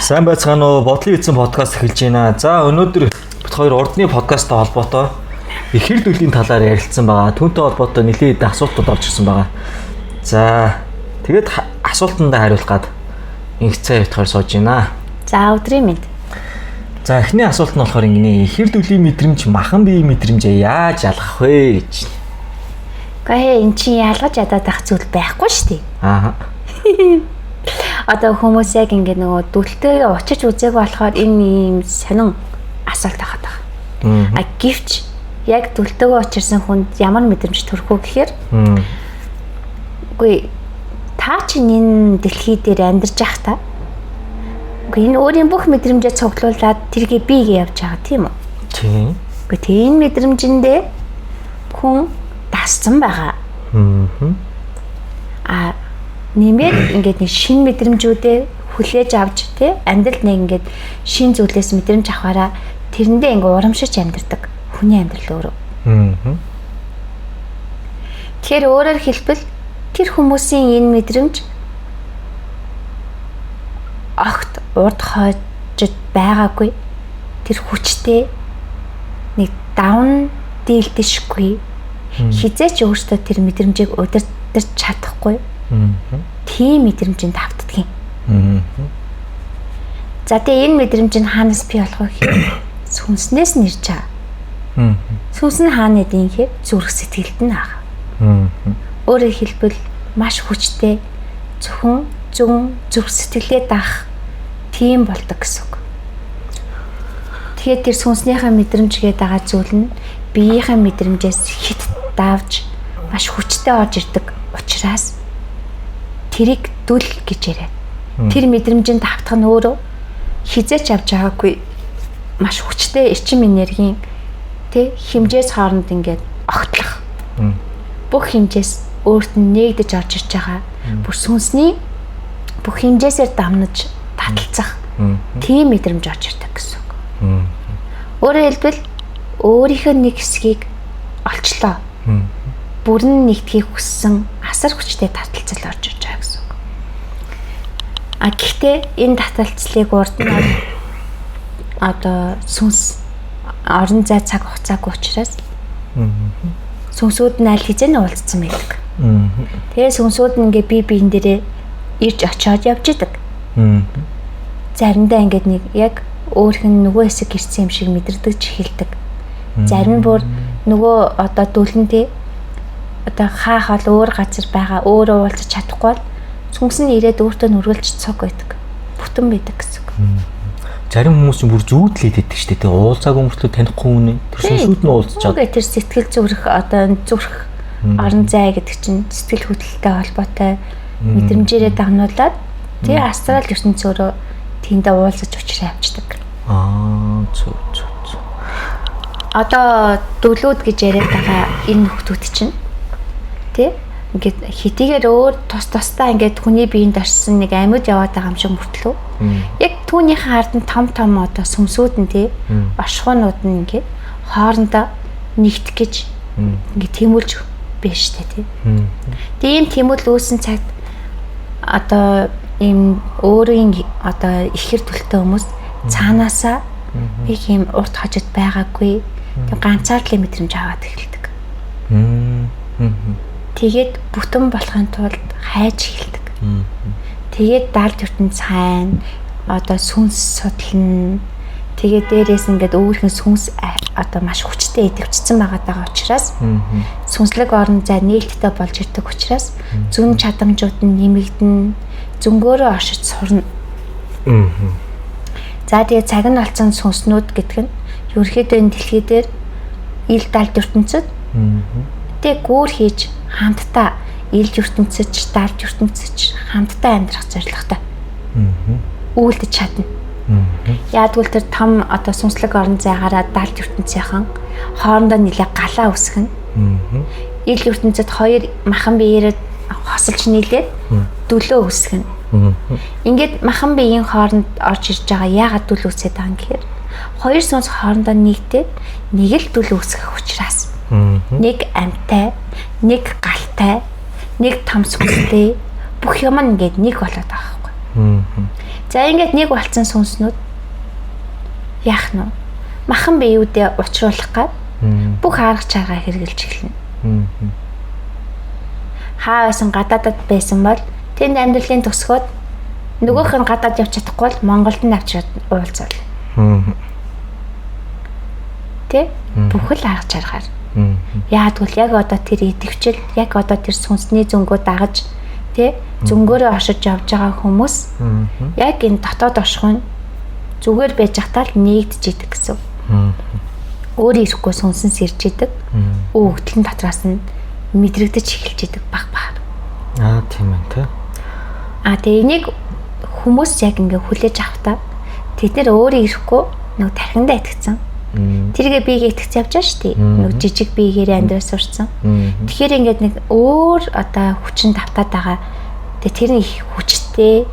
Сайн байцгаана уу? Бодлын эзэн подкаст эхэлж байна. За, өнөөдөр бид хоёр урдны подкасттай холбоотой ихэр дүлийн талаар ярилцсан байгаа. Түүнтэй холбоотой нэлээд асуултууд орж ирсэн байгаа. За, тэгээд асуултандаа хариулах гад инх цай бит хоёр сууж байна. За, өдрийн мэнд. За, эхний асуулт нь болохоор ингэнэ. Ихэр дүлийн мэдрэмж махан биеийн мэдрэмжээ яаж ялгах вэ гэж. Гэхдээ эн чинь ялгаж ядаад байх зүйл байхгүй шүү дээ. Аа. Одоо хүмүүс яг ингэ нөгөө дүлтэйгээ учиж үзээгүй болохоор энэ ийм сонин асуулт байхад байгаа. А гэвч яг дүлтэйгээ учирсан хүнд ямар мэдрэмж төрөх вэ гэхээр үгүй, та чинь энэ дэлхий дээр амьдарч явах та. Үгүй, энэ өөрийн бүх мэдрэмжээ цуглуулад тэргээ биегээ явж байгаа, тийм үү? Тийм. Үгүй, тийм мэдрэмжэндээ хүн дассан байгаа. А нэмээд ингээд нэг шин мэдрэмжүүдээ хүлээж авч, тий, амьдралд нэг ингээд шин зүйлээс мэдрэмж авахаараа тэрэндээ ингээд урамшиж амьдардаг хүний амьдрал өөрөө. Тэгэхээр өөрөөр хэлбэл тэр хүмүүсийн энэ мэдрэмж огт урд хойжод байгаагүй, тэр хүчтэй нэг давн дийлдэшгүй, хизээч өөртөө тэр мэдрэмжийг удирдах чадахгүй. Тийм мэдрэмжинд автдаг юм. За, тэгээ энэ мэдрэмж нь хаанаас бий болох вэ гэхээр сүнснээс нь ирж байгаа. Сүнс нь хаана идэв гэхээр зүрх сэтгэлд нь байгаа. Өөрөөр хэлбэл маш хүчтэй зөвхөн зүн зүрх сэтгэлээ даах тийм болдог гэсэн үг. Тэгэхээр тэр сүнснийхээ мэдрэмж гээд байгаа зүйл нь биеийнхээ мэдрэмжээс хит давж маш хүчтэй орж ирдэг учраас тэрийг дүл гэж яриад. Тэр мэдрэмжинд автах нь өөрөө хизээч авч байгаагүй маш хүчтэй эрчим энергийн, тэ, хэмжээс хооронд ингээд огтлох. Бүх хэмжээс өөрт нь нээгдэж орж ирж байгаа. Бүр сүнсний бүх хэмжээсээр дамнаж таталцах тийм мэдрэмж орж ирдэг гэсэн үг. Өөрөөр хэлбэл өөрийнхөө нэг хэсгийг олчлоо. Бүрэн нэгдхийг хүссэн асар хүчтэй таталцал орж ирж байгаа гэсэн үг. А гэхдээ энэ таталцлыг урд нь одоо сүнс орон зай цаг хугацаагүй учраас сүнсүүд нь аль хэзээ нь уулзсан байдаг. Тэгээ сүнсүүд нь ингээ бие биен дээрээ ирж очиод явж идэг. Заримдаа ингээд нэг яг өөрх нь нөгөө хэсэг ирсэн юм шиг мэдэрдэг ч эхэлдэг. Зарим нь бүр нөгөө одоо дүлэнтэй одоо хаах бол өөр газар байгаа, өөрөө уулзах чадахгүй бол сүнс нь ирээд өөртөө нүргэлж цуг байдаг. Бүтэн байдаг гэсэн үг. Зарим хүмүүс чинь бүр зүүдлээд идэг шүү дээ. Уулзаагүй мөртлөө танихгүй хүн тэр сүнсүүд нь уулзч чад. Үгүй, тэр сэтгэл зүрх одоо зүрх орон зай гэдэг чинь сэтгэл хөдлөлтөй холбоотой мэдрэмжээрээ дагнуулаад тий астрал ертөнцөөрөө тэндээ уулзаж учраа авчдаг. Аа, зөв зөв зөв. Одоо дөлүүд гэж яриад байгаа энэ нөхдүүд чинь тий ингээд хэдийгээр өөр тус тусдаа ингээд хүний биеинд орсон нэг амьд яваад байгаа юм шиг мөртлөө яг түүнийхээ ард нь том том одоо сүнсүүд нь тий оршихуйнууд нь ингээд хоорондоо нэгтгэх гэж ингээд тэмүүлж биш штэ тий. Тэгээ ийм тэмүүл үүсэн цагт одоо ийм өөрийн одоо ихэр төлтөө хүмүүс цаанаасаа нэг ийм урт хожид байгаагүй тийм ганцаардлын мэдрэмж аваад эхэлдэг. Тэгээд бүтэн болохын тулд хайж эхэлдэг. Тэгээд далд ертөнц хайна, одоо сүнс судлана. Тэгээд дээрээс ингээд өөрхөн сүнс одоо маш хүчтэй идэвчсэн байгаа даа учраас сүнслэг орон зай нээлттэй болж ирдэг учраас зүүн чадамжууд нь нэмэгдэнэ, зөнгөөрөө оршиж сурна. За, тэгээд цаг нь олцсон сүнснүүд гэдэг нь ерөнхийдөө энэ дэлхий дээр ил далд ертөнцид тэг гүүр хийж хамтдаа илж ертөнцөж, далд ертөнцөж хамтдаа амьдрах зорилготой. Үйлдэж чадна. Яадгүй тэр том одоо сүнслэг орон зайгаараа далд ертөнцийнхэн хоорондоо нэлээ галаа үсгэнэ. Ил ертөнцид хоёр махан биеэрээ хосолж нийлээд дүлөө үсгэнэ. Ингээд махан биеийн хооронд орж ирж байгаа яагаад дүл үсээд байгаа юм гэхээр хоёр сүнс хоорондоо нийтээд нэг л дүл үүсгэх учраас нэг амьтай, нэг галтай, нэг том сүнстэй бүх юм ингээд нэг болоод байгаа байхгүй. За ингээд нэг болцсон сүнснүүд яах нь вэ? Махан биеүдээ учруулах гад бүх арга чаргаа хэрэгжилж эхэлнэ. Хаа байсан гадаадад байсан бол тэнд амьдралын төсгөөд нөгөөх нь гадаад явж чадахгүй бол Монголд нь авчираад уулзвал. Тэ? Бүхэл арга чаргаар. Яагтвэл яг одоо тэр идэвхжил, яг одоо тэр сүнсний зөнгөө дагаж тэ зөнгөөрөө оршиж явж байгаа хүмүүс яг энэ дотоод оршихуй зүгээр байж хатаа л нэгдэж идэг гэсэн. Өөр ирэхгүй сүнсэн сэрж идэг. Өгөгдөл нь дотроос нь мэдрэгдэж эхэлж идэг баг баг. Аа тийм ээ тэ. Аа тэгээ энийг хүмүүс яг ингээ хүлээж авах та тэд нэр өөрөө ирэхгүй нэг тархиндаа итгэцэн. Тэргээ биегээ итгэц явж байгаа шүү дээ. Нэг жижиг биегээр амьдрал сурцсан. Тэгэхээр ингээд нэг өөр одоо хүчин давтаад байгаа. Тэгээ тэр нь их хүчтэй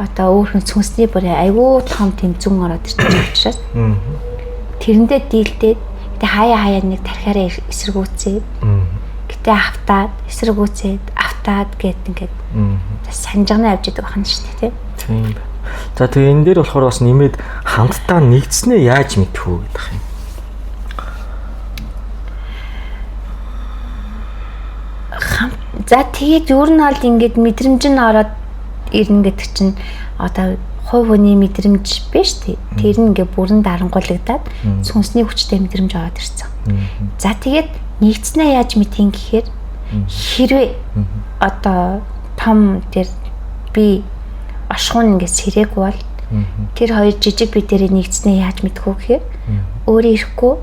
одоо өөр хүн сүнсний бүр айгүй том тэмцэн ороод ирчих учраас тэрэндээ дийлдээд тэгээ хаяа хаяа нэг тархиараа эсэргүүцээд гэтээ автаад эсэргүүцээд автаад гэд ингээд санжигнаа явж идэг байна шүү дээ, тийм. За тэгээ энэ дээр болохоор бас нэмээд хамтдаа нэгдснээ яаж мэдэх үү гэдэг юм. За тэгээд ер нь бол ингээд мэдрэмж нь ороод ирнэ гэдэг чинь одоо хувь хүний мэдрэмж биш тий. Тэр нь ингээ бүрэн дарангуулагдаад сүнсний хүчтэй мэдрэмж ороод ирсэн. За тэгээд нэгдснээ яаж мэдхийн гэхээр хэрвээ одоо том тэр би оршихуун ингээ сэрээгүй бол тэр хоёр жижиг би дээрээ нэгдснээ яаж мэдэх үү гэхээр өөрөө ирэхгүй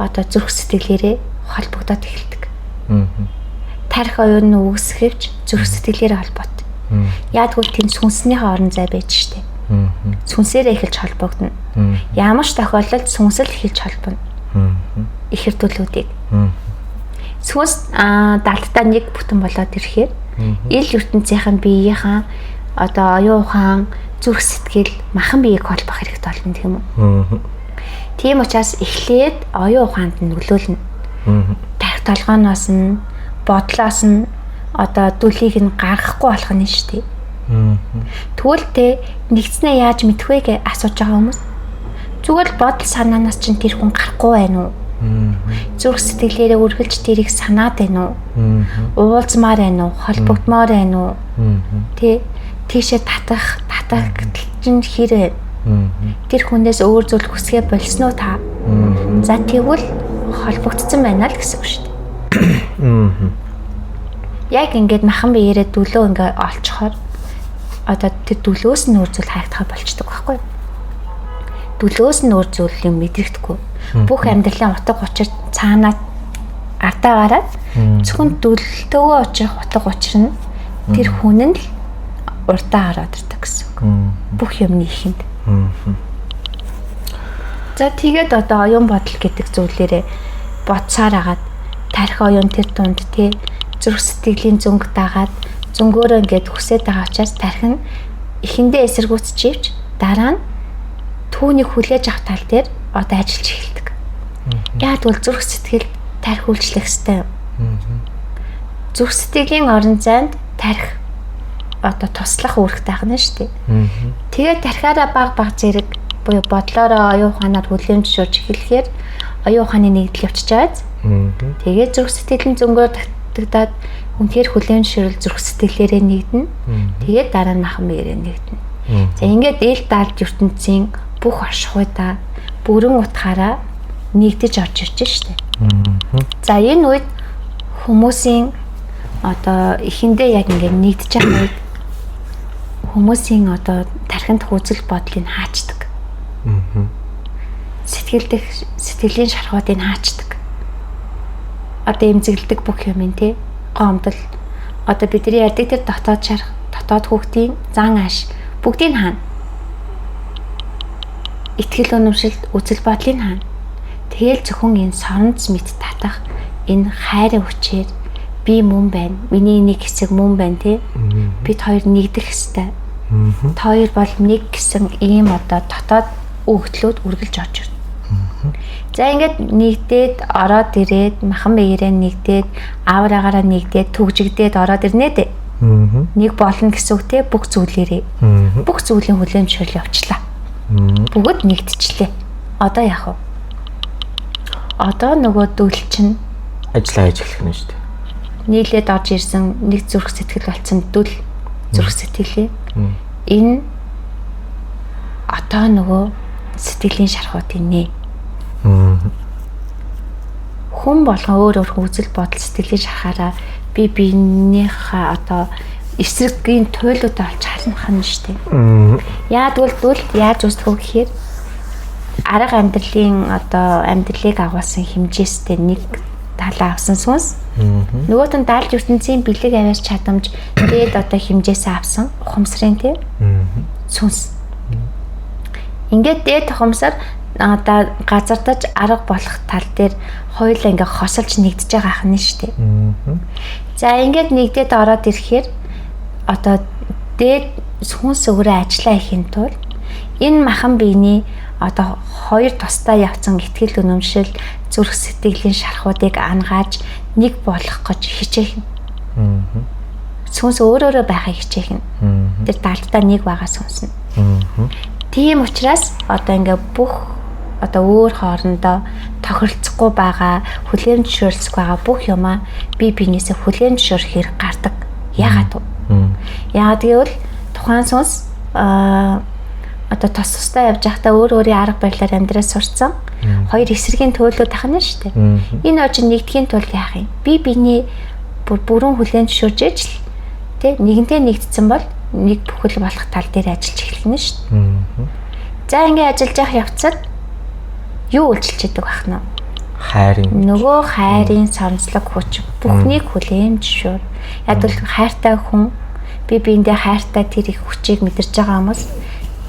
одоо зүрх сэтгэлээрээ холбогдоод эхэлдэг. Тарих оюун нь үүсгэвч зүрх сэтгэлээрээ холбоотой. Яагтвэл тэнд сүнснийхээ орон зай байж штэ. Сүнсээрээ эхэлж холбогдно. Ямар ч тохиолдолд сүнс л эхэлж холбоно. Ихэр төлүүдийг. Сүнс далдтаа нэг бүтэн болоод ирэхээр ил ертөнцийнхэн биеийнхэн одоо оюун ухаан, зүрх сэтгэл, махан биеийг холбох хэрэгтэй болно тийм үү? Тийм учраас эхлээд оюун ухаанд нь нөлөөлнө. Тарих толгооноос нь, бодлоос нь одоо дүлийг нь гаргахгүй болох нь шүү дээ. Тэгвэл тэ нэгдснээ яаж мэдэх вэ гэж асууж байгаа хүмүүс зүгээр л бодол санаанаас чинь тэр хүн гарахгүй байна уу? Зүрх сэтгэлээрээ үргэлж тэрийг санаад байна уу? Уулзмаар байна уу? Холбогдмоор байна уу? Тэ тийшээ татах татагдал чинь хэр вэ? Тэр хүнээс өөр зүйл хүсгээ болсон уу та? За тэгвэл холбогдсон байна л гэсэн үг шүү дээ. Яг ингээд махан биеэрээ дүлөө ингээ олцохоор одоо тэр дүлөөс нь өөр зүйл харагдах болчдөг байхгүй юу? Дүлөөс нь өөр зүйл юм мэдрэгдэхгүй. Бүх амьдралын утга учир цаанаа ардаа гараад зөвхөн дүлтөөгөө очих утга учир нь тэр хүн нь л урдаа ороод ирдэг гэсэн үг. Бүх юмны ихэнд. За тэгээд одоо оюун бодол гэдэг зүйлээрээ бодсоор агаад тарих оюун тэр дунд тий зүрх сэтгэлийн зөнг дагаад зөнгөөрөө ингээд хүсээд байгаа учраас тарих нь эхэндээ эсэргүүцэж ивч дараа нь түүнийг хүлээж авах тал дээр одоо ажиллаж эхэлдэг. Яг бол зүрх сэтгэл тарих үйлчлэх ёстой. Зүрх сэтгэлийн орон зайд тарих одоо туслах үүрэгтэй ахна шүү дээ. Тэгээд тархиараа баг баг зэрэг буюу бодлоороо оюун ухаанаар хүлээн зөвшөөрч эхлэхээр оюун ухааны нэгдэл явчихж байгаа. Тэгээд зүрх сэтгэлийн зөнгөөр татагдаад үнэхээр хүлээн зөвшөөрөл зүрх сэтгэлээрээ нэгдэнэ. Тэгээд дараа нь махан биеэрээ нэгдэнэ. За ингээд ил даалд ертөнцийн бүх оршихуйдаа бүрэн утгаараа нэгдэж орж ирж штэ. За энэ үед хүмүүсийн одоо эхэндээ яг ингээд нэгдэж байгаа үед хүмүүсийн одоо тархинд үзэл бодлыг хаачдаг. Сэтгэлдэх сэтгэлийн шархуудыг хаачдаг. Одоо эмзэглэдэг бүх юм ин тий гомдол одоо бидний ярьдаг тэр дотоод шарх, дотоод хүүхдийн зан ааш бүгдийг хаана. Итгэл үнэмшилт, үзэл бодлыг хаана. Тэгэл зөвхөн энэ соронц мэт татах энэ хайрын хүчээр би мөн байна. Миний нэг хэсэг мөн байна тий. Бид хоёр нэгдэх хэстэй. Та хоёр бол нэг гэсэн ийм одоо дотоод өгдлүүд үргэлж орж ирнэ. За ингээд нэгдээд ороод ирээд махан биеэрээ нэгдээд аавраагаараа нэгдээд түгжигдээд ороод ирнэ дээ. Нэг болно гэсэн үг те, бүх зүйлээрээ. Бүх зүйлийн хүлээн зөвшөөрөл явчлаа. Бүгд нэгдчихлээ. Одоо яах вэ? Одоо нөгөө дөл чинь ажиллаа хийж эхлэх нь шүү дээ. Нийлээд орж ирсэн нэг зүрх сэтгэл болсон дөл зүрх сэтгэлээ. Энэ одоо нөгөө сэтгэлийн шархуудыг нэ. Хүн болгон өөр өөр үзэл бодол сэтгэлийн шархаараа би биенийхээ одоо эсрэгийн туйлуудаа олж харна хана шүү дээ. Яагад тэгвэл дөл яаж үүсдэг вэ гэхээр арга амьдралын одоо амьдралыг агуулсан хэмжээстэй нэг талаа авсан сүнс. Нөгөөт нь даалж ертөнцийн бэлэг авиас чадамж дээд одоо хэмжээсээ авсан ухамсарын тий сүнс. Ингээд дээд ухамсар одоо газардаж арга болох тал дээр хоёулаа ингээ хосолж нэгдэж байгаа ах нь шүү дээ. За ингээд нэгдээд ороод ирэхээр одоо дээд сүнс өөрөө ажиллаа хийхин тулд энэ махан биений одоо хоёр тусдаа явцсан итгэл үнэмшил, зүрх сэтгэлийн шархуудыг ангааж нэг болгох гэж хичээх нь. Сүнс өөр өөрө байхыг хичээх нь. Тэр далдаа нэг байгаа сүнс нь. Тийм учраас одоо ингээ бүх одоо өөр хоорондоо тохиролцохгүй байгаа, хүлээн зөвшөөрөлцөхгүй байгаа бүх юмаа бие биенээсээ хүлээн зөвшөөрөх хэрэг гардаг. Яагаад вэ? Яагаад гэвэл тухайн сүнс одоо тус тусдаа явж байхдаа өөр өөрийн арга барилаар амьдрал сурцсан. Хоёр эсрэгийн төлөвлөд ах нь шүү дээ. Энэ хоёр чинь нэгдэхийн тулд яах юм? Би биений бүр бүрэн хүлээн зөвшөөрж ээж л тэ нэгэнтээ нэгдсэн бол нэг бүхэл болох тал дээр ажиллаж эхлэх нь шүү дээ. За ингээ ажиллаж явах явцад юу үйлчилж идэг байх нь? Хайрын. Нөгөө хайрын сормцлог хүч бүхнийг хүлээн зөвшөөр. Яг л хайртай хүн би биендээ хайртай тэр их хүчийг мэдэрч байгаа хүмүүс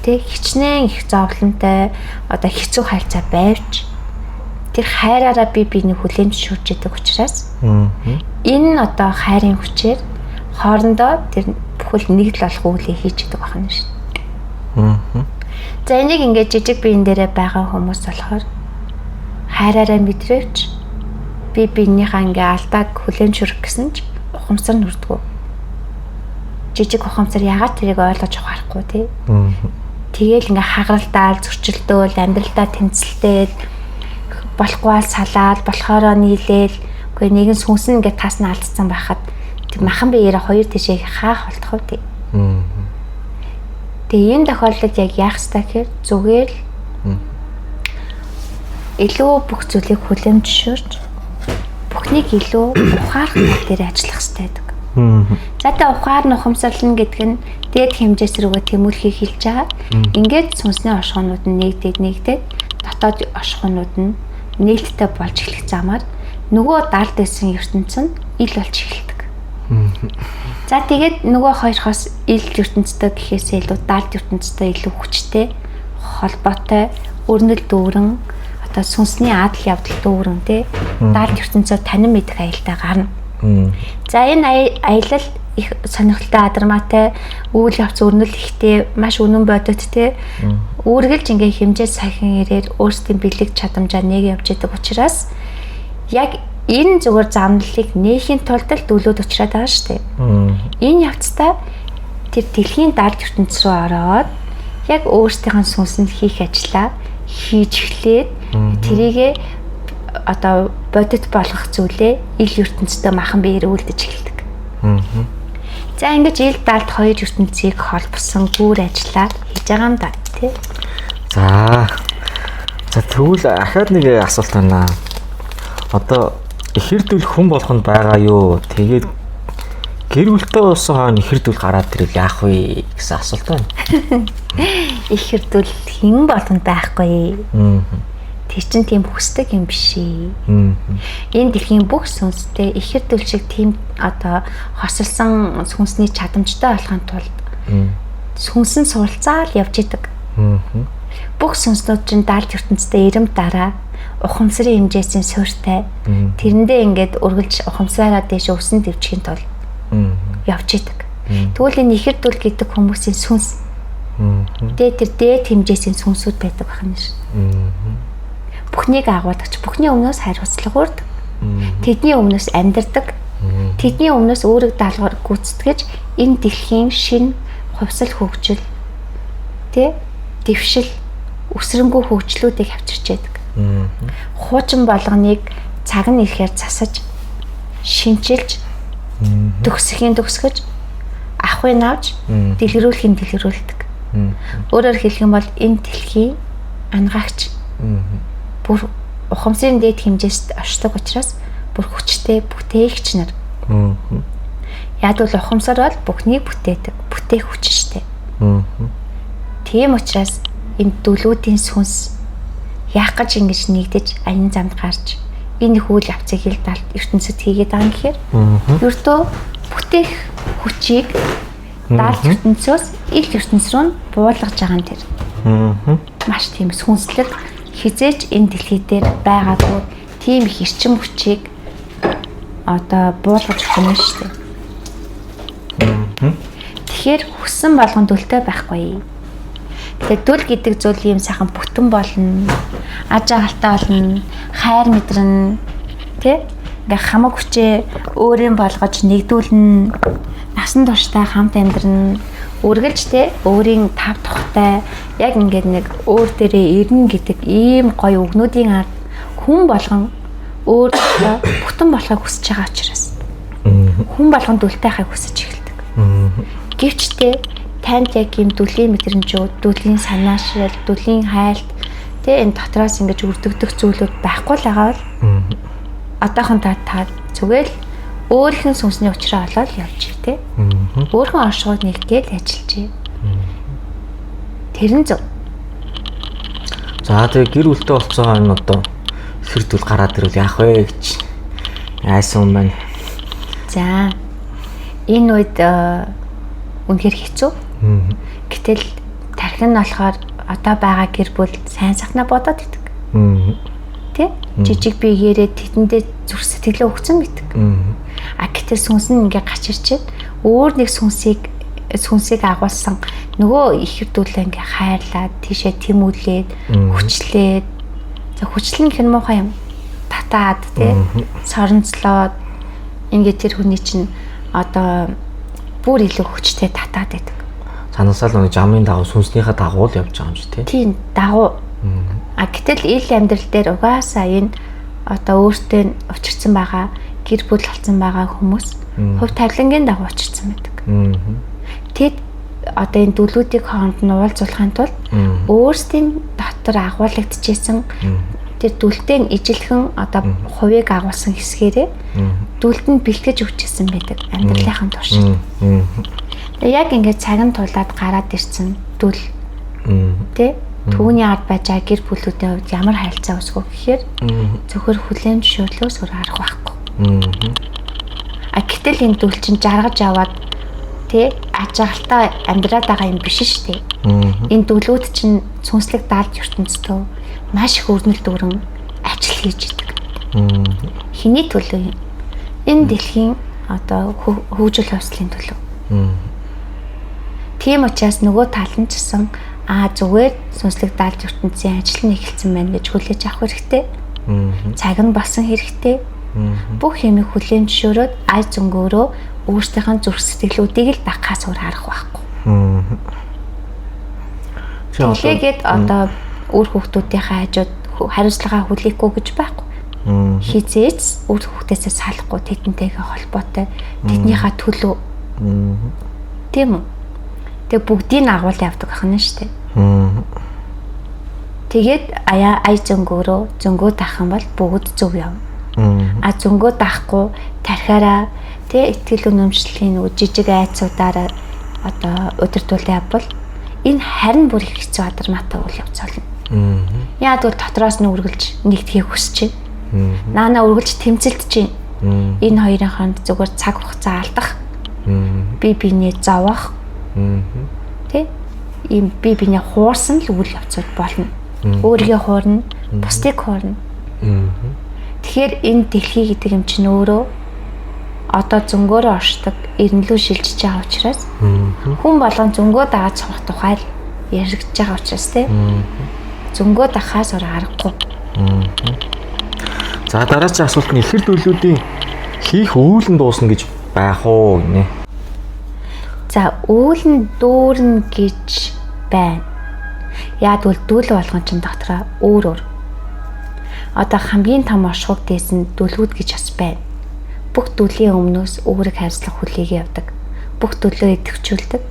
тэг хичнээн их зовлонтой одоо хэцүү харилцаа байвч тэр хайраараа би биений хүлээн зөвшөөрч идэг учраас энэ одоо хайрын хүчээр хоорондоо тэр бүхэл нэг л болох үйлээ хийж идэг байх нь шүү дээ. За энийг ингээд жижиг биен дээрээ байгаа хүмүүс болохоор хайраараа мэдрээвч би биенийхээ ингээ алдааг хүлээн зөвшөөрөх гэсэн ч ухамсар нүрдэггүй. Жижиг ухамсар яагаад тэрийг ойлгож ухаарахгүй тий. Тэгээл ингээ хагаралдаал, зөрчилдөөл, амьдралдаа тэмцэлтээл, болохгүй салаал, болохоороо нийлээл, үгүй нэгэн сүнс нь ингээ таас нь алдсан байхад тэг махан биеэрээ хоёр тишээ хаах болтох вэ тий. Тэгээ энэ тохиолдолд яг яах ёстой гэхээр зүгээр л илүү бүх зүйлийг хүлээн зөвшөөрч бүхнийг илүү ухаарах тал дээр ажиллах ёстой байдаг. За тэ ухаар нь ухамсарлана гэдэг нь дээд хэмжээс рүүгээ тэмүүлэхийг хэлж байгаа. Ингээд сүнсний оршихуйнууд нь нэгдээд дотоод оршихуйнууд нь нээлттэй болж эхлэх замаар нөгөө далд байсан ертөнц нь ил болж эхэлдэг. За тэгээд нөгөө хоёрхоос ил ертөнцтэй гэхээсээ илүү далд ертөнцтэй илүү хүчтэй холбоотой өрнөл дүүрэн одоо сүнсний адал явдал дүүрэн тий далд ертөнцөө танин мэдэх аюултай гарна. За энэ аялал их сонирхолтой адармаатай үйл явц өрнөл ихтэй маш үнэн бодит те үүргэлж ингээ хэмжээ сахин ирээр өөрсдийн бэлэг чадамжаар нэг явж идэг учраас яг энэ зүгээр замналыг нээхийн тулд л дөлөөд учраад байгаа шүү дээ. Энэ явцдаа тэр дэлхийн далд ертөнц рүү ороод яг өөрсдийнх нь сүнсэнд хийх ажлаа хийж эхлээд тэрийгэ одоо бодит болгох зүйлээ ил ертөнцтэй махан биеэр үлдэж эхэлдэг. За ингэж ил далд хоёр ертөнцийг холбосон гүр ажлаа хийж байгаа юм да тий. За. За тэгвэл ахаад нэг асуулт байна. Одоо ихэр дүл хүн болгонд байгаа юу? Тэгээд гэр бүлтэй болсон хойно ихэр дүл гараад ирвэл яах вэ гэсэн асуулт байна. Ихэр дүл хэн болгонд байхгүй. Тэр чинь тийм хүсдэг юм биш ээ. Энэ дэлхийн бүх сүнстэй ихэр дүл шиг тийм одоо хосолсон сүнсний чадамжтай болохын тулд сүнс нь суралцаал явж идэг. Бүх сүнснүүд чинь даалт ертөнцтэй эрэмт дараа ухамсарын хэмжээсийн суурьтай тэрэндээ ингээд үргэлж ухамсараа дээш өвсөн дэвжихийн тулд явж идэг. Тэгвэл энэ ихэр дүл гэдэг хүмүүсийн сүнс. Тэгээд тэр дээд хэмжээсийн сүнсүүд байдаг байна шин. Бүхнийг агуулгач, бүхний өмнөөс хариуцлага үрдэг. Тэдний өмнөөс амьдардаг. Тэдний өмнөөс үүрэг даалгавар гүйцэтгэж энэ дэлхийн шинэ хувьсал хөгжил тэ дэвшил өсрөнгөө хөгжлүүдийг авчирч яадаг. Хуучин болгоныг цаг нь ирэхээр засаж шинчилж төгсөхийн төгсгөж авахыг авч дэлгэрүүлэхийн дэлгэрүүлдэг. Өөрөөр хэлэх юм бол энэ дэлхийн ангаагч бүр ухамсарын дээд хэмжээст оршдог учраас бүр хүчтэй бүтээгч нар. Яг бол ухамсар бол бүхнийг бүтээдэг, бүтээх хүч штэ. Тийм учраас энэ дүлүүдийн сүнс яах гэж ингэж нэгдэж аян замд гарч энэ үйл явцыг хил далд ертөнцид хийгээд байгаа юм гэхээр ердөө бүтээх хүчийг далд ертөнцөөс ил ертөнц рүү буулгаж байгаа юм тэр. Маш тийм сүнслэг хизээч энэ дэлхий дээр байгаагүй тийм их эрчим хүчийг одоо буулгаж өгөх юм шүү дээ. Тэгэхээр хүссэн болгон дүлтэй байхгүй. Тэгэхээр дүл гэдэг зүйл ийм сайхан бүтэн болно, аж аргалтай болно, хайр мэдэрнэ, тэ? Ингээ хамаг хүчээ өөрийн болгож нэгдүүлнэ, насан туршдаа хамт амьдрна, үргэлж тэ өөрийн тав тухтай яг ингээд нэг өөр дээрээ ирнэ гэдэг ийм гоё үгнүүдийн ард хүн болгон өөр бүтэн болохыг хүсэж байгаа учраас хүн болгон дүлтэй байхыг хүсэж эхэлдэг. Гэвч тэ танд яг ийм дүлийн мэдрэмжүүд, дүлийн санаашрал, дүлийн хайлт тэ энэ дотроос ингэж үрдэгдэх зүйлүүд байхгүй л байгаа бол одоохон та зүгээр л өөрийнх нь сүнсний учраа олоод явж тэ. Өөрийнхөө оршихуйг нэггээл ажиллажээ. Тэр нь зөв. За тэгээ гэр бүлтэй болцоо энэ одоо хэр дүл гараад ирвэл яах вэ гэж айсан юм байна. За энэ үед үнэхээр хэцүү. Гэтэл тархин нь болохоор одоо байгаа гэр бүл сайн сайхнаа бодоод идэг. Тэ? Жижиг биеэрээ тэдэндээ зүрх сэтгэлээ өгцөн гэдэг. А гэтэл сүнс нь ингээ гарч ирчээд өөр нэг сүнсийг агуулсан нөгөө их хэвдүүлээ ингээ хайрлаад тийшээ тэмүүлээд хүчлээд за хүчлэн гэх нь муухай юм татаад тэ соронцлоод ингээ тэр хүний чинь одоо бүр илүү хүчтэй татаад байдаг. Санаасаа л нэг жамын дагуу сүнснийхээ дагуу л явж байгаа юм шиг тий. Тийм дагуу. А гэтэл ил амьдрал дээр угаасаа энэ одоо өөртөө учирсан байгаа гэр бүл болсон байгаа хүмүүс хувь тавилангийн дагуу учирсан байдаг. Тэд одоо энэ дүлүүдийг хооронд нь уулзуулахын тулд өөрсдийн дотор агуулгадчихсэн тэр дүлтэй ижилхэн одоо хувийг агуулсан хэсгээрээ дүлд нь бэлтгэж өгчээсэн байдаг амьдралынхаа туршид. Тэгээ яг ингээд цаг нь тулаад гараад ирсэн дүл тэ түүний ард байж байгаа гэр бүлүүдийн хувьд ямар харилцаа үүсгэх вэ гэхээр зөвхөн хүлээн зөвшөөрлөөс өөр арга байхгүй. А гэтэл энэ дүл чинь жаргаж аваад тэ аж аргалтай амьдраад байгаа юм биш шүү дээ. Энэ дүлүүд чинь сүнслэг даалж ертөнцийн маш их өрнөл дүүрэн ажил хийж идэг. Хэний төлөө? Энэ дэлхийн одоо хөгжил хувьслын төлөө. Тийм учраас нөгөө тал нь ч гэсэн зүгээр сүнслэг даалж ертөнцийн ажил нь эхэлсэн байна гэж хүлээж авах хэрэгтэй. Цаг нь болсон хэрэгтэй. Бүх юмыг хүлээн зөвшөөрөөд ай зөнгөөрөө өөрсдийнх нь зүрх сэтгэлүүдийг л дагахаас өөр арга байхгүй. Тэгээд одоо үр хүүхдүүдийнхээ хажууд хариуцлага хүлээхгүй гэж байхгүй. Хизээч үр хүүхдээсээ салахгүй тэдэнтэйгээ холбоотой тэднийхээ төлөө. Тийм үү? Тэгээ бүгдийг нь агуул явдаг ахна шүү дээ. Тэгээд аяа ай зөнгөөрөө зөнгөө даах юм бол бүгд зөв явна. А зөнгөө даахгүй тархиараа тэ итгэл үнэмшлийн нөгөө жижиг айцуудаараа одоо удирдуулан явбал энэ харин бүр их хэцүү адармаатай үйл явц болно. Яа гэвэл дотроос нь үргэлж нэгдэхийг хүсэж байна. Наана үргэлж тэмцэлдэж байна. Энэ хоёрын хооронд зүгээр цаг хугацаа алдах. Би биенээ зовоох. Тэ? Ийм би биенээ хуурсан л үйл явцуд болно. Өөрийгөө хуурна, бусдыг хуурна. Тэгэхээр энэ дэлхий гэдэг юм чинь өөрөө одоо зөнгөөрөө оршдог, эренлүү шилжиж байгаа учраас хүн болгон зөнгөө дагаад цонх тухай л яригдж байгаа учраас тий. Зөнгөө дахаас өөр аргагүй. За дараагийн асуулт нь ихэр дүлүүдийн Хийх үйл нь дуусна гэж байх уу гинэ. За үйл нь дүүрнэ гэж байна. Яг бол дүүл болгон чинь дотроо өөр өөр. Одоо хамгийн том оршихуйг дээсэн дүлгүүд гэж бас байна. Бүх дүлийн өмнөөс үүрэг хариуцлага хүлээгээ явдаг. Бүх дүлөө идэвхжүүлдэг.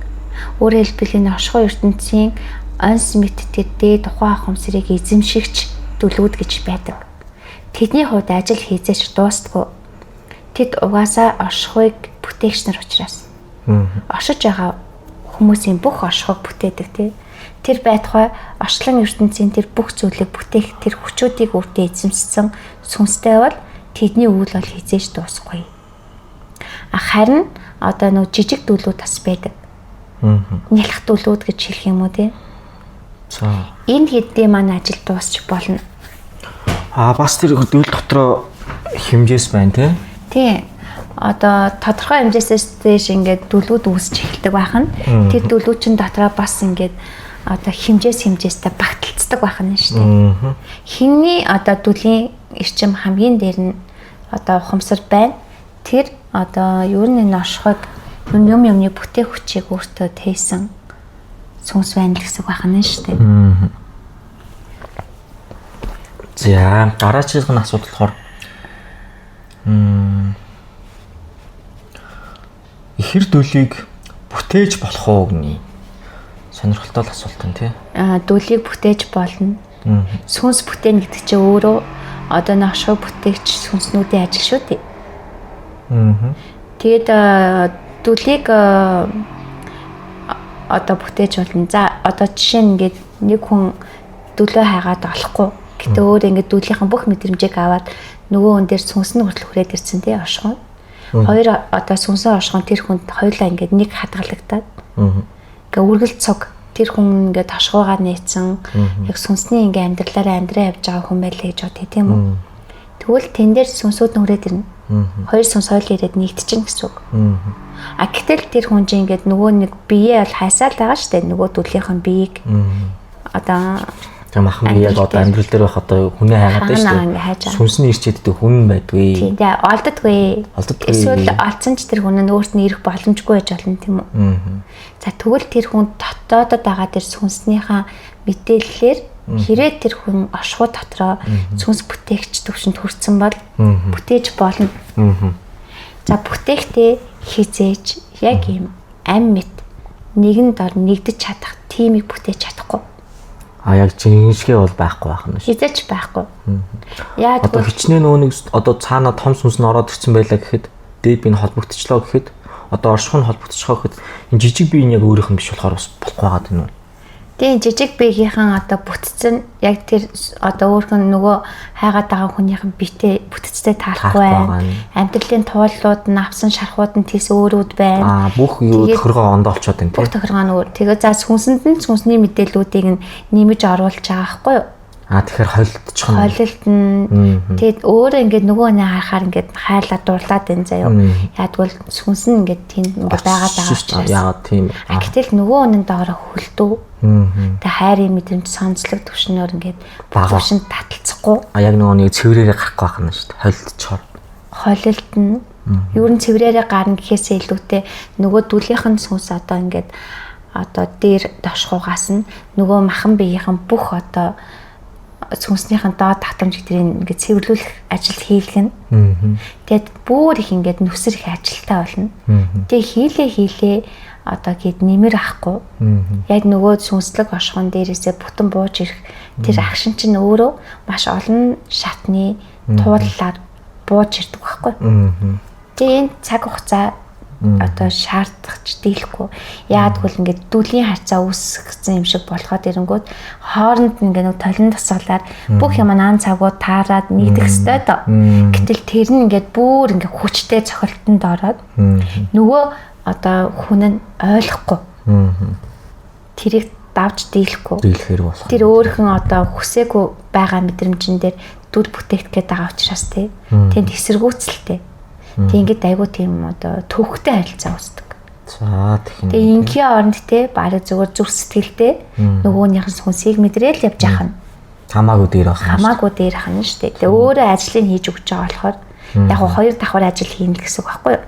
Өөрөөр хэлбэл энэ оршихуй ертөнцийн онс мэт тэр дээд ухаан ухамсарыг эзэмшигч дүлгүүд гэж байдаг. Тэдний хувьд ажил хийзээч дуустдаггүй. Тэд угаасаа оршихуйг бүтээгч нар учраас. Оршиж байгаа хүмүүсийн бүх оршихуйг бүтээдэг тий. Тэр байтугай орчлон ертөнцийн тэр бүх зүйлийг бүтээх тэр хүчүүдийг өөртөө эзэмшсэн сүнстэй бол тэдний үйл бол хизээж дуусахгүй. А харин одоо нөгөө жижиг дүлүүд бас байдаг. Нялх дүлүүд гэж хэлэх юм уу тий. За. Энэ хэдийн маань ажил дуусч болно. А бас тэр дүл дотроо хэмжээс байна тий. Тий. Одоо тодорхой хэмжээсээс дээш ингээд дүлүүд үүсч эхэлдэг байх нь. Тэр дүлүүд чинь дотроо бас ингээд одоо хэмжээстэй багталцдаг байх нь шүү дээ. Хинний одоо дүлийн эрчим хамгийн дээр нь одоо ухамсар байна. Тэр одоо ер нь энэ оршихуйг юм юмны бүтээх хүчийг өөртөө тээсэн сүнс байна л гэсэн байх нь шүү дээ. За дараагийн асуудал болохоор ихэр дүлийг бүтээж болох уу гэнэ. Сонирхолтой л асуулт юм тий. Дүлийг бүтээж болно. Сүнс бүтээн гэдэг чинь өөрөө одоо ношоо бүтээгч сүнснүүдийн ажил шүү дээ. Тэгээд дүлийг одоо бүтээж болно. За одоо жишээ нь ингээд нэг хүн дүлөө хайгаад олохгүй. Гэтэ өөр ингээд дүлийнхэн бүх мэдрэмжийг аваад нөгөө хүн дээр сүнс нь хүртэл хүрээд ирсэн тий оршихуй. Хоёр одоо сүнсэн оршихуй тэр хүнд хоёулаа ингээд нэг хадгалагдаад. Ингээ үргэлж цуг тэр хүн ингээд тошгуугаа нээсэн яг сүнсний ингээ амьдралаараа амьдраа явж байгаа хүн байлаа гэж бодъё тийм үү. Тэгвэл тэн дээр сүнсүүд нь хүрээд ирнэ. Хоёр сүнс хоёул ирээд нэгдчихнэ гэсэн үг. А гэтэл тэр хүн чинь ингээд нөгөө нэг бие бол хайсаал байгаа шүү дээ. Нөгөө дүлийнхэн биеийг одоо тэр махан бие яг одоо амьдрал дээр байх одоо хүнээ хайгаад байна шүү дээ. Сүнсний ирчээддэг хүн байдгүй. Тийм дээ олддоггүй. Эсвэл олдсон ч тэр хүн нь өөрт нь ирэх боломжгүй байж болно тийм үү. За тэгвэл тэр хүн дотоодод байгаа тэр сүнснийхаа мэдээллээр хэрэг тэр хүн оршихуй дотроо сүнс бүтээгч төвшөнд хүрсэн бол бүтээж болно. За бүтээхдээ хизээж яг ийм ам мэт нэгэн дор нэгдэж чадах тимийг бүтээж чадахгүй. А яг жинхэнэ бол байхгүй байх нь шүү. Хизээч байхгүй. Яг одоо хичнээн нөгөө нэг одоо цаана том сүнс нь ороод ирсэн байлаа гэхэд дээд би нь холбогдчихлоо гэхэд одоо оршихуй нь холбогдчихоо гэхэд энэ жижиг бие нь яг өөрийнх нь биш болохоор бас болохгүй байгаа юм уу? Тийм жижиг биеийнхэн одоо бүтцэн яг тэр одоо өөрх нь нөгөө хайгаад байгаа хүнийхэн биетэй бүтцтэй таарахгүй байна. Амьдралын тууллууд нь авсан шархууд нь тийс өөрүүд байна. Аа бүх юу тохиргоо ондоо олцоод байна тийм. Бүх тохиргоо нь өөр. Тэгээ за сүнсэнд нь сүнсний мэдээллүүдийг нь нэмж оруулж байгаа байхгүй юу? Аа тэгэхээр холилдчих нь. Холилдно. Тэгээд өөрөө ингээд нөгөө нэг харахаар ингээд хайрлаад дурлаад байна заяа. Яадгүй сүнс нь ингээд тийм ингээд байгаад байгаа учраас. Яагаад тийм. А гэтэл нөгөө үнэн доороо хөлдөө. Тэгээ хайрын мэдрэмж сонцлог төвшнөөр ингээд төвшөнд таталцахгүй. А яг нөгөө нэг цэврээрээ гарахгүй байх нь шүү дээ. Холилдчихоор. Холилдно. Ер нь цэврээрээ гарна гэхээсээ илүүтэй нөгөө дүлийнх нь сүнс одоо ингээд одоо дээр дошхуугаас нь нөгөө махан биеийнхэн бүх одоо сүнснийхэн доод татамж гэдгийг ингээд цэвэрлүүлэх ажил хийлгэнэ. Тэгээд бүр их ингээд нүсэр их ажилтаа болно. Тэгээ хийлээ одоо гээд нэмэр ахгүй. Яг нөгөө сүнслэг оршихуун дээрээсээ бүтэн бууж ирэх тэр агшин чинь өөрөө маш олон шатны тууллаар бууж ирдэг байхгүй. Тэгээ энэ цаг хугацаа одоо шаардлагач дийлэхгүй. Яадгүй л ингээд дүлийн харьцаа үүсгэсэн юм шиг болоход ирэнгүүт хооронд ингээд нэг толон тасгалаар бүх юм наан цагууд таарад нэгдэх ёстой доо. Гэтэл тэр нь ингээд бүр ингээд хүчтэй цохилтонд ороод нөгөө одоо хүн нь ойлгохгүй. Тэрийг давж дийлэхгүй. Дийлэхээр болох. Тэр өөрхөн одоо хүсээгүй байгаа мэдрэмжэн дээр дүл бүтээгдэх гээд байгаа учраас тий. Тэнд эсэргүүцэлтэй. Тэг ингээд айгуу тийм одоо төвхтэй харилцаа үүсдэг. За тэгнэ. Тэгээ ингийн оронд те бараг зүгээр зүрх сэтгэлдээ нөгөөнийх нь сүнсийг мэдрээл явж яхана. Хамаагүй дээр байх. Хамаагүй дээр хана шүү дээ. Тэгээ өөрөө ажлыг хийж өгч байгаа болохоор Яг хоёр давхар ажил хийнэ гэсэн үг байхгүй юу?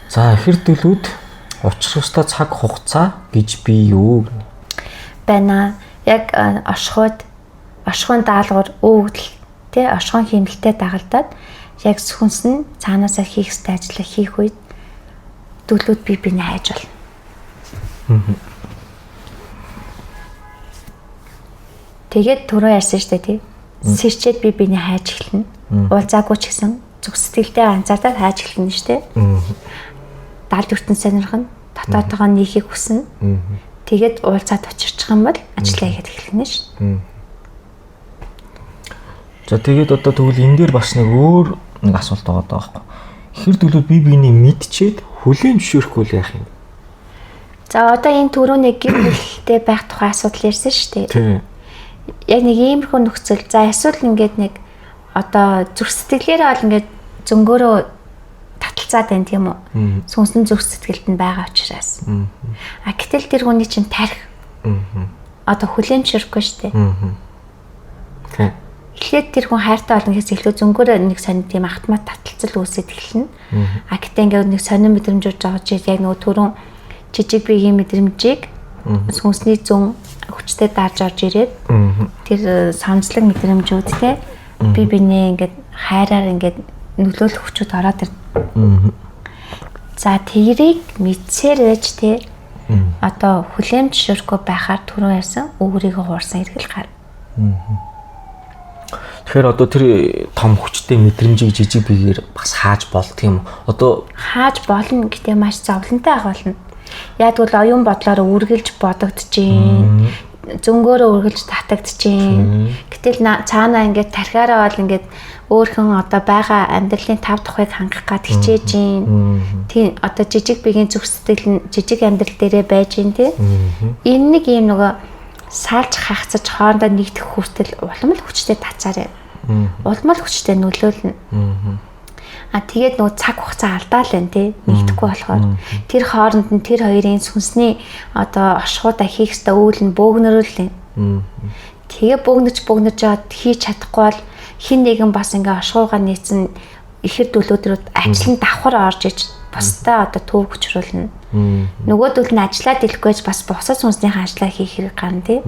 За ихэр дүлүүд учрах ёстой цаг хугацаа гэж би юу байна? Яг оршихуйд оршихуйн даалгавар өвөгдөл тий оршихуйн хиймэлтэй дагалдаад яг сүнс нь цаанаасаа хийх ёстой ажлаа хийх үед дүлүүд бие биенээ хайж болно. Тэгээд түрүү ярьсан шүү дээ тий. Сэрчээд бие биенээ хайж эхэлнэ. Уулзаагүй ч гэсэн зүг сэтгэлдээ ганцаардаад хайж эхэлнэ шүү дээ. Далд ертөнц сонирхно, дотоодгоо нийхийг хүснэ. Тэгээд уулзаад учирчих юм бол ажиллаа хийхэд эхэлнэ шүү. За тэгээд одоо тэгвэл энэ дээр бас нэг өөр нэг асуулт байгаа даа байхгүй. Ихэр дүлүүд бие биений мэдчихэд хүлээн зөвшөөрөхгүй л яах юм? За одоо энэ түрүүний гэр бүлтэй байх тухай асуудал ярьсан шүү дээ. Тийм. Яг нэг иймэрхүү нөхцөл. За эсвэл ингээд нэг одоо зүрх сэтгэлээрээ бол ингээд зөнгөөрөө таталцаад байна тийм үү? Сүнсэн зүрх сэтгэлд нь байгаа учраас. А гэтэл тэр хүний чинь тарих. Одоо хүлээн зөвшөөрөхгүй шүү дээ. Тийм. Эхлээд тэр хүн хайртай болно гэхээс илүү зөнгөөрөө нэг сонин тийм автомат таталцал үүсээд эхэлнэ. А гэтээ ингээд нэг сонин мэдрэмж урж байгаа чи яг нөгөө түрүүн жижиг биеийн мэдрэмжийг сүнсний зүүн хүчтэй дарж орж ирээд тэр санамслаг мэдрэмжүүд те би бинээ ингээд хайраар ингээд нөлөөлөх хүчүүд ороод ир. За тэрийг мэдсээр байж те одоо хүлээн зөвшөөрөхгүй байхаар түрүү ярьсан өөрийгөө хуурсан эргэл гар. Тэгэхээр одоо тэр том хүчтэй мэдрэмжийг жижиг биеэр бас хааж болдго юм. Одоо хааж болно гэтээ маш зовлонтой ах болно. Яг тэгвэл оюун бодлоор үргэлж бодогдож, зөнгөөрөө үргэлж татагдчихээн. Гэтэл цаанаа ингээд тархиараа бол ингээд өөрхөн одоо байгаа амьдралын тав тухайг хангах гад хичээж гин. Тийм одоо жижиг биеийн зүрх сэтгэл нь жижиг амьдрал дээрээ байж гин тий. Энэ нэг юм нөгөө салж хагцаж хоорондоо нэгдэх хүртэл улам л хүчтэй татсаар байна. Улам л хүчтэй нөлөөлнө. А тэгээд нөгөө цаг хугацаа алдаал байна тий. Нэгдэхгүй болохоор тэр хооронд нь тэр хоёрын сүнсний одоо оршихуйдаа хийх ёстой үйл нь бөөгнөрөл байна. Тэгээ бөөгнөж жаад хийж чадахгүй бол хин нэгэн бас ингээ оршихуйгаа нийцэн ихэр дүлүүд рүү ажил нь давхар орж иж бусдаа одоо төв хүчрүүлнэ. Нөгөөдөл нь ажиллаад ирэхгүй ч бас бусад сүнснийхээ ажлаа хийх хэрэг гарна тий.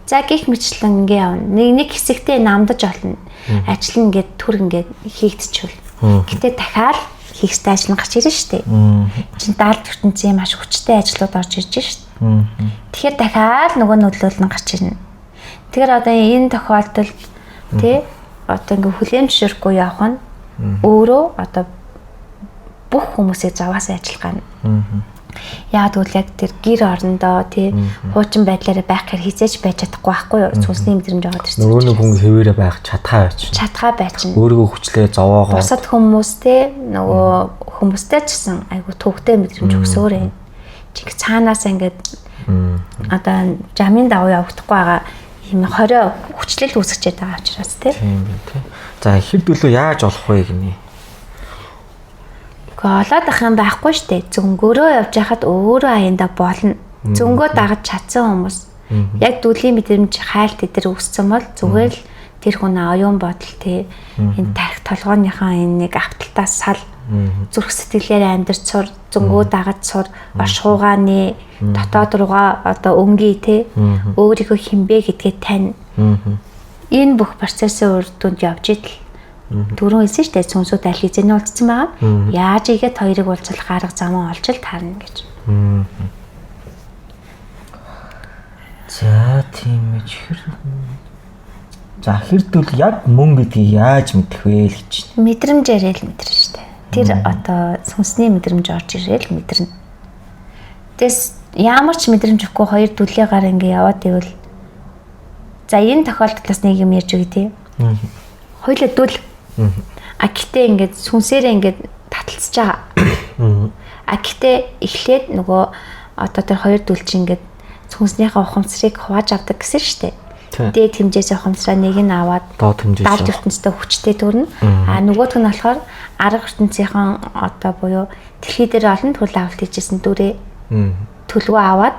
За гих мэтлэн ингээ явна. Нэг хэсэгтээ намдаж олно. Ажил нь ингээд түр ингээд хийгдчихвэл. Гэтэ дахиад хийх ёстой ажил нь гарч ирнэ шүү дээ. Чин даалд ертөнцийн маш хүчтэй ажлууд орж ирж шүү дээ. Тэгэхээр дахиад нөгөө нөлөөлөл нь гарч ирнэ. Тэгэхээр одоо энэ тохиолдолд тий одоо ингээ хүлээн зөвшөөрөхгүй явах нь өөрөө одоо бүх хүмүүсийг зовоос ажиллах гана. Яг тэгвэл яг тэр гэр орондоо тий хуучин байдлаараа байх гэхээр хизээч байж чадахгүй байхгүй юу? Сүнсний мэдрэмж ороод ирсэн. Нөгөө нэг хүн хэвээрээ байх чадхаа байж. Чадхаа байж. Өөрийгөө хүчлээ зовоогоо. Бусад хүмүүстэй нөгөө хүмүүстэй ч гэсэн айгу төвөгтэй мэдрэмж өгсөөр байна. Чи ингээ цаанаас ингээд одоо жамын дагуу явагдахгүй байгаа ийм хорио хүчлэл үүсгчээд байгаа учраас тий. Тийм байна тий. За хэр дөлөө яаж олох вэ гинэ? Олоод ах юм байхгүй штэ. Зөнгөөрөө явж байхад өөрөө аяндаа болно. Зөнгөө дагаж чадсан хүмүүс. Яг дүлийн мэдрэмж хайлт эдэр үүссэн бол зүгээр л тэр хүн оюун бодол те энэ тарих толгойнхаа энэ нэг авталтаас сал зүрх сэтгэлээр амьдарч сур, зөнгөө дагаж сур, оршихуйгааны дотоод руугаа одоо өнгөе те өөрийгөө хинбэ гэдгээ тань. Энэ бүх процессын үр дүнд явж идэл. Түрүүн хэлсэн шүү дээ, сүнсүүд аль хэзээ уулзсан байгаа. Яаж игээд хоёрыг уулзах арга зам олж л таарна гэж. За тийм ээ. За хэр дөл яг мөн гэдгийг яаж мэдэх вэ л гэж. Мэдрэмжээрээ л мэдэрнэ шүү дээ. Тэр одоо сүнсний мэдрэмж орж ирээл мэдэрнэ. Тэс ямар ч мэдрэмж өгөхгүй хоёр дүлээ гар ингээ яваад ивэл за энэ тохиолдолд бас нэг юм ярьж өгье тий. Хоёлаа дүл. А гэтээ ингээд сүнсээрээ ингээд таталцж байгаа. А гэтээ эхлээд нөгөө одоо тэр хоёр дүл чинь ингээд сүнснийхээ ухамсарыг хувааж авдаг гэсэн шүү дээ. Дээд хэмжээс ухамсараа нэг нь аваад доод хэмжээс далд ертөнцтэй хүчтэй төрнө. А нөгөөх нь болохоор арга ертөнцийнхэн одоо буюу дэлхий дээр олон төрөл авалт хийжсэн дүрээ төлгөө аваад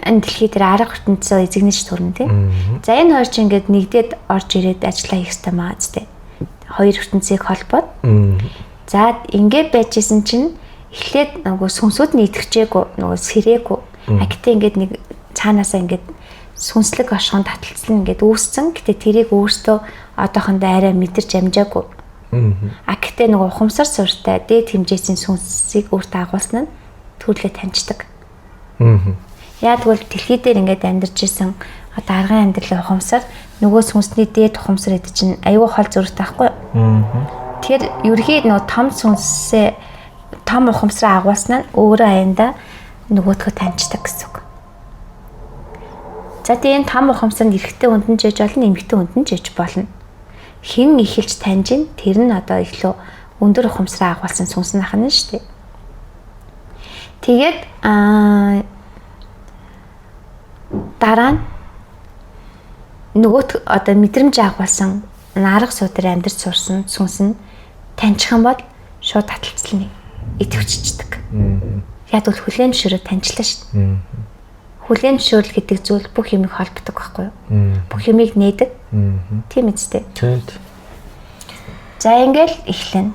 Энэ дэлхий дээр арга ертөнцөө эзэгнэж төрнө тий. За энэ хоёр чинь ингээд нэгдээд орж ирээд ажиллаа хийх хэрэгтэй маа зү. Хоёр ертөнцийг холбоод. За ингээд байжсэн чинь эхлээд нөгөө сүнсүүд нь идэвхжээгүй, нөгөө сэрээгүй. А гэтээ ингээд нэг цаанаасаа ингээд сүнслэг оршихуйн таталцал нь ингээд үүссэн. Гэтээ тэрийг өөртөө одоохондоо арай мэдэрч амжаагүй. А гэтээ нөгөө ухамсар суртай дээд хэмжээсийн сүнсийг өөртөө агуулсан нь төрлөө таньждаг. Яг тэгвэл дэлхий дээр ингээд амьдарч исэн одоо аргын амьдралын ухамсар нөгөө сүнсний дээд ухамсар гэдэг чинь аюу хол зөрүүтэй байхгүй юу? Тэгэхээр ерхий нөгөө том сүнсээ том ухамсараа агуулсан нь өөрөө аяндаа нөгөөдхөө таньждаг гэсэн үг. За тэгээ энэ том ухамсар нь эрэгтэй хүнд нь ч ээж болно, эмэгтэй хүнд нь ч ээж болно. Хэн эхэлж таньж ин тэр нь одоо илүү өндөр ухамсараа агуулсан сүнс нь ахна шүү дээ. Тэгээд дараа нь нөгөөт одоо мэдрэмж агуулсан арга суудар амьдарч сурсан сүнс нь таньчих юм бол шууд таталцлаа идэвхжчихдэг. Яг бол хүлээн зөвшөөрөө таньчлаа шүү дээ. Хүлээн зөвшөөрөл гэдэг зүйл бүх юмыг холбодог байхгүй юу? Бүх юмыг нээдэг. Тийм үстэй. Тийм. За ингээл эхлэнэ.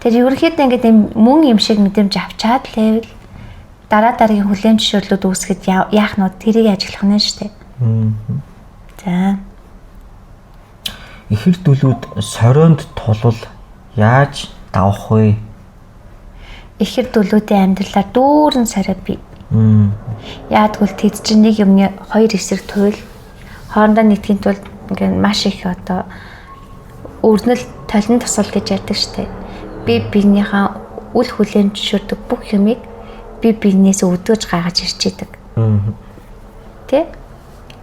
Тэр ерөнхийдөө ингээд мөн юм шиг мэдрэмж авчаад лээвэл дараа дараагийн хүлээн зөвшөөрлүүд үүсгэхэд яах нь тэрийг ажиглах нь шүү дээ. За. Ихэр дүлүүд сорионд тулвал яаж давах вэ? Ихэр дүлүүдийн амьдралаар дүүрэн сорой бий. Яадгүй тэд чинь нэг юмны хоёр эсрэг туйл хоорондоо нэгдэхин тулд ингээд маш их одоо өрнөл толон тусал гэж ярьдаг штэ. Би биенийхээ үл хүлээн зөвшөөрдөг бүх юмыг би биенээс өдөөж гаргаж ирж идэг. Тэ?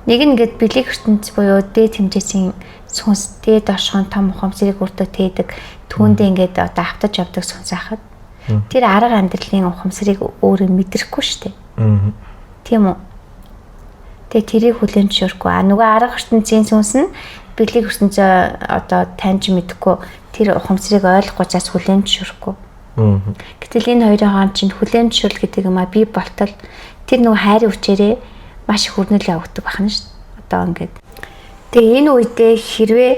Нэг нь ингээд бэлэг ертөнц буюу дээд хэмжээсийн сүнс, дээд оршихуйн том ухамсарыг өөртөө тээдэг, түүндээ ингээд одоо автаж явдаг сүнс ахад. Тэр арга амьдралын ухамсарыг өөрөө мэдрэхгүй шүү дээ. Тийм үү? Тэгээ тэрийг хүлээн зөвшөөрөхгүй. А нөгөө арга ертөнцийн сүнс нь бэлэг ертөнцөө одоо таньж мэдэхгүй тэр ухамсарыг ойлгохгүй чаас хүлээн зөвшөөрөхгүй. Гэтэл энэ хоёрын хооронд чинь хүлээн зөвшөөрөл гэдэг юм а би болтол тэр нөгөө хайрын хүчээрээ маш их өрнөл явагддаг байна шүү дээ. Одоо ингээд. Тэгээ энэ үедээ хэрвээ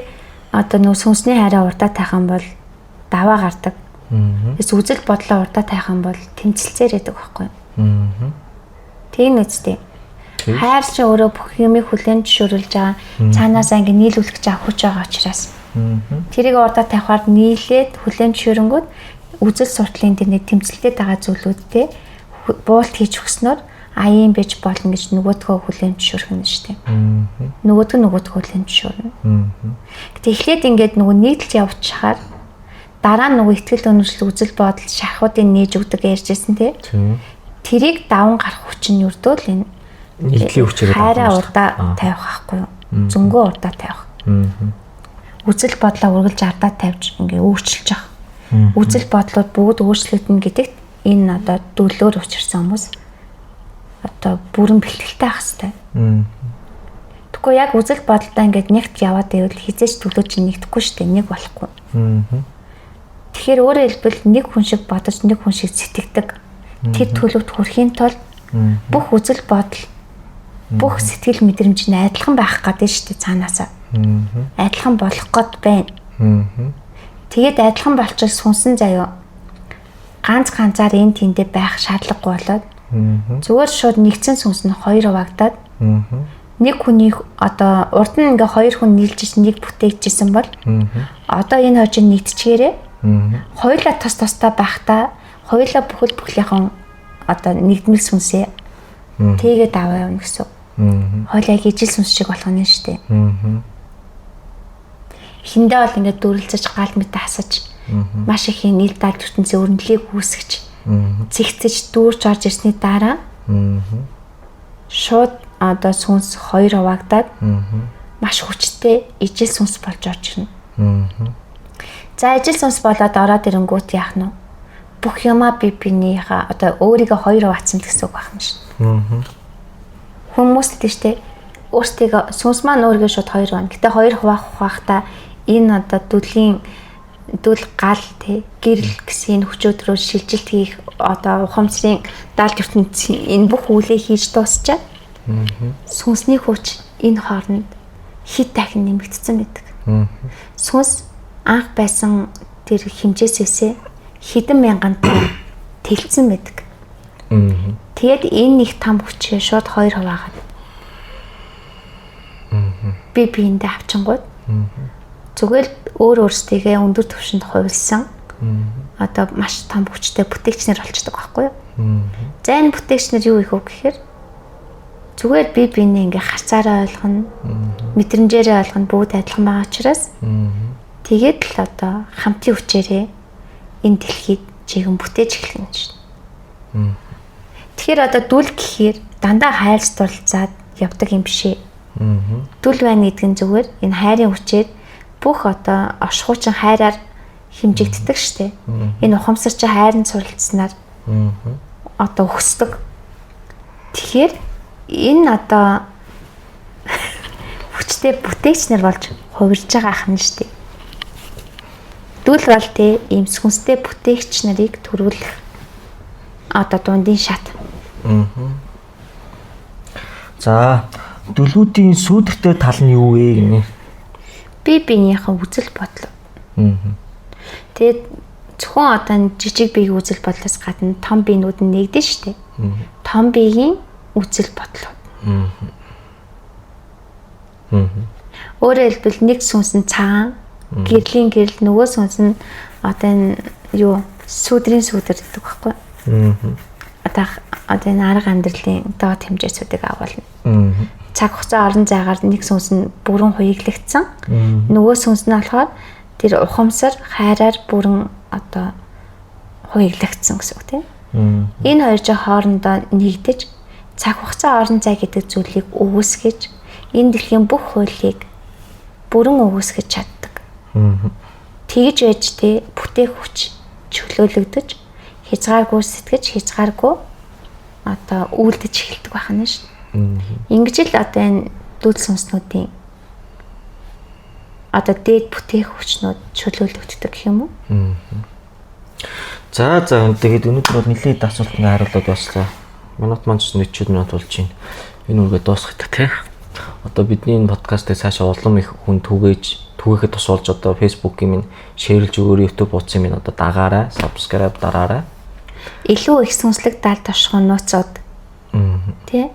одоо нөгөө сүнсний хайраа урдаа тавих юм бол даваа гардаг. Тэс үзэл бодлоо урдаа тавих юм бол тэмцэлцээр яадаг байхгүй юу? Тийм үстэй. Хайр чи өөрөө бүх юмыг хүлээн зөвшөөрүүлж байгаа. Цаанаасаа ингээд нийлүүлэх гэж байгаа хүч байгаа учраас. Тэрийг урдаа тавихаар нийлээд хүлээн зөвшөөрөнгүүд үзэл суртлын тэр нэг тэмцэлтэй байгаа зүйлүүдтэй буулт хийж өгснөөр а ийм байж болно гэж нөгөөдхөө хүлээн зөвшөөрөх нь шүү дээ. Нөгөөдг нь нөгөөдхөө хүлээн зөвшөөрнө. Гэтэ эхлээд ингээд нөгөө нийтэлж явчихаар дараа нь нөгөө ихтгэл үнэмшил үзэл бодол шархуудыг нээж өгдөг ярьжсэн тий. Тэрийг даван гарах хүч нь өрдөө л энэ нийтлийн хүчээр хайраа урдаа тавих байхгүй юу? Зөнгөө урдаа тавих. Үзэл бодлоо үргэлж ардаа тавьж ингээ өөрчилж явах. Үзэл бодлууд бүгд өөрчлөгдөнө гэдэгт энэ одоо дөлөөр учирсан хүмүүс одоо бүрэн бэлтгэлтэй байх хэрэгтэй. Тэгэхгүй яг үзэл бодолтой ингээд нэгт яваад байвал хизээч төлөө чинь нэгдэхгүй шүү дээ. Нэг болохгүй. Тэгэхээр өөрөөр хэлбэл нэг хүн шиг бодож нэг хүн шиг сэтгэдэг. Тэр төлөвт хүрэхийн тулд бүх үзэл бодол бүх сэтгэл мэдрэмж нь адилхан байх гэдэг шүү дээ цаанаасаа. Адилхан болох гээд байна. Тэгээд адилхан болчихвол сүнсэн заяа ганц ганцаар энэ тэндээ байх шаардлагагүй болоод зүгээр шууд нэгдсэн сүнс нь хоёр хуваагдаад нэг хүний одоо урд нь ингээ хоёр хүн нийлжиж нэг бүтээгчсэн бол одоо энэ хоёр чинь нэгдчихээрээ хоёулаа тус тустай байхдаа хоёулаа бүхэл бүхлийнхэн одоо нэгдмэл сүнсээ тэгээд аваа явна гэсэн. Хоёулаа яг ижил сүнс шиг болох нь шүү дээ. Эхэндээ бол ингээд дүрлцэж гал мэт хасаж маш их ил даалт ертөнцийн өрнөлийг үүсгэж зэгцэж дүүрч орж ирсний дараа шууд одоо сүнс хоёр хуваагдаад маш хүчтэй ижил сүнс болж орж ирнэ. За ижил сүнс болоод ороод ирэнгүүт яах нь вэ? Бүх юмаа би бинийхээ одоо өөрийгөө хоёр хуваацсан л гэсэн үг байна шин. Хүмүүс л тийм шүү дээ. Өөртөө сүнс маань өөрийгөө шууд хоёр байна. Гэтэ хоёр хуваах хуваахта энэ одоо дүлийн дүл гал тий гэрэл гэсэн энэ хүчөөдрөө шилжилт хийх одоо ухамсарын даалт ертөнцийн энэ бүх үйлээ хийж дуусчаад Сүнсний хүч энэ хооронд хэд дахин нэмэгдсэн байдаг. Сүнс анх байсан тэр хэмжээсээсээ хэдэн мянган тэлцсэн байдаг. Тэгээд энэ их том хүчээ шууд хоёр хуваагаад би биендээ авчингууд зүгээр л өөр өөрсдийгөө өндөр түвшинд хувилсан одоо маш том хүчтэй бүтээгч нар болчдөг байхгүй юу? За энэ бүтээгч нар юу их вэ гэхээр зүгээр би биенээ ингээ харцаараа ойлгоно, мэдрэмжээрээ ойлгоно, бүгд адилхан байгаа учраас тэгээд л одоо хамтын хүчээрээ энэ дэлхийд жигэн бүтээж эхлэх юм шүү. Тэгэхээр одоо дүл гэхээр дандаа хайлт дуралцаад явдаг юм биш ээ. Дүл байна гэдэг нь зүгээр энэ хайрын хүчээр бүх одоо оршихуйчин хайраар хэмжигддэг штэ. Энэ ухамсар чи хайрын суралцсанаар одоо өсдөг. Тэгэхээр энэ одоо хүчтэй бүтээгч нар болж хувирж байгаа ах нь штэ. Дүл бол тэ ийм сүнстэй бүтээгч нарыг төрүүлэх одоо дундын шат. За дүлүүдийн сүүдэртэй тал нь юу вэ гинэ? Би биенийхээ үзэл бодол. Тэгээд зөвхөн одоо жижиг биеийн үзэл бодлоос гадна том биенүүд нь нэгдэн штэ. Том биеийн үзэл бодлоо. Өөрөөр хэлбэл нэг сүнс нь цагаан, гэрлийн гэрэл, нөгөө сүнс нь одоо энэ юу сүүдрийн сүүдэр гэдэг байхгүй. Одоо энэ арга амьдралын доод хэмжээсүүдийг агуулна. Цаг хугацаа орон зайгаар нэг сүнс нь бүрэн хуйглагдсан. Нөгөө сүнс нь болохоор тэр ухамсар хайраар бүрэн одоо хуйглагдсан гэсэн үг тийм. Энэ хоёр чинь хоорондоо нэгдэж цаг хугацаа орон зай гэдэг зүйлийг үүсгэж энэ дэлхийн бүх хуулийг бүрэн үүсгэж чаддаг. Тэгж байж тэ бүтээх хүч чөлөөлөгдөж хязгааргүй сэтгэж хязгааргүй одоо үйлдэж эхэлдэг байх нь шүү. Ингэж л одоо энэ дүүл сүнснүүдийн одоо дээд бүтээх хүчнүүд чөлөөлөгддөг гэх юм уу? За тэгээд өнөөдөр бол нэлээд асуултанд хариулаад баслаа. Минут маань ч 40 минут болж байна. Энэ үргээ дуусгах та тий. Одоо бидний энэ подкастыг цаашаа улам их хүн түгээхэд тус болж одоо Facebook-ийн минь шеэрлж өгөөрэй, YouTube хуудсын минь одоо дагаарай, subscribe дараарай. Илүү их сүнслэг даал тошгон нууцуд. Тий.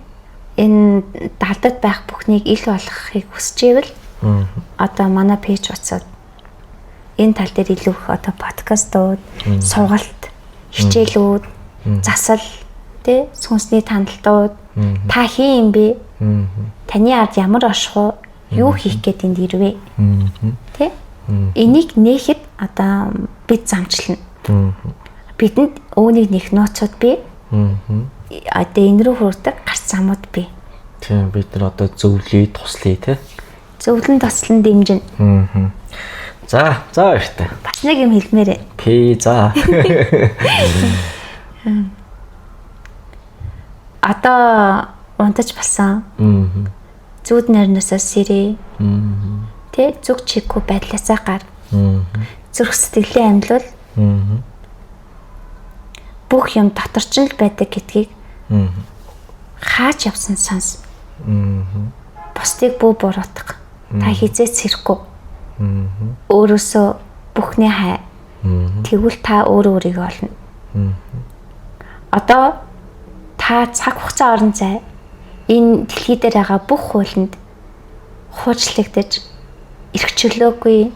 Энэ далдад байх бүхнийг ил болгохыг хүсч ивэл одоо манай пэйж утсаад энэ тал дээр илүү их одоо подкастууд, сургалт, хичээлүүд, засал, тий, сүнсний таналтууд, та хин юм бэ? Таны ард ямар оршихуу, юу хийх гээд энд ирвэ? Тий? Энийг нээхэд одоо бид замчлана. Бидэнд үүнийг нэх нууцуд бий. Одоо энэ рүү хүрдэг гарц замууд бий. Тийм, бид нар одоо зөвлөе, туслая тий. Зөвлөн туслан дэмжинэ. За, баяртай. Бас нэг юм хэлмээр байна. Пи за. Одоо унтаж болсон. Зүуд нойрноосоо сэрээ. Тэ зүг чиггүй байдлаасаа гар. Зүрх сэтгэлээ амьлуул. Бүх юм дотор ч л байдаг гэдгийг хаач явсан сонс. Бусдыг бүү буруутга. Та хизээч сэрэхгүй. Өөрөөсөө бүхний хай. Тэгвэл та өөрөө өөрийгөө олно. Одоо та цаг хугацаа орон зай энэ дэлхий дээр байгаа бүх хуулинд хуучлагдаж эрх чөлөөгүй,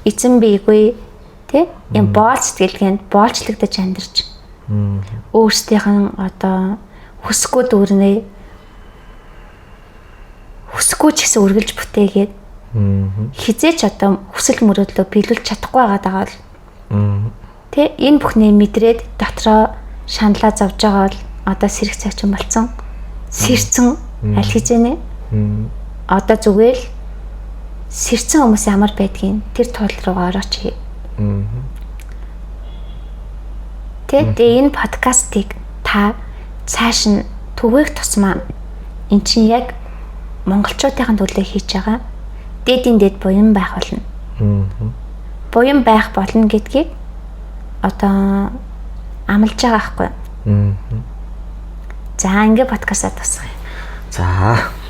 эзэн бийгүй, тэ? Энэ боол сэтгэлгээнд боолчлогдож амьдарч өөрсдийнх нь одоо хүсэхгүй дүүрнээ хүсэхгүй ч гэсэн үргэлж бүтээгээд хизээч одоо хүсэл мөрөөдлөө биелүүлж чадахгүй байгаа даа л тэ энэ бүхнээ мэдрээд дотроо шаналаа зовж байгаа бол одоо сэрэг цагчин болцсон, сэрцэн аль хизээнэ одоо зүгээр л сэрцэн хүмүүс ямар байдгийг тэр тул руугаа орооч. Тэ тэгээ энэ подкастыг та цааш нь түгээх тусмаа эн чинь яг монголчуудын төлөө хийж байгаа дээдийн дээд буян байх болно. Буян байх болно гэдгийг одоо амлаж байгаа байхгүй. За ингээ подкастаа тусгая. За.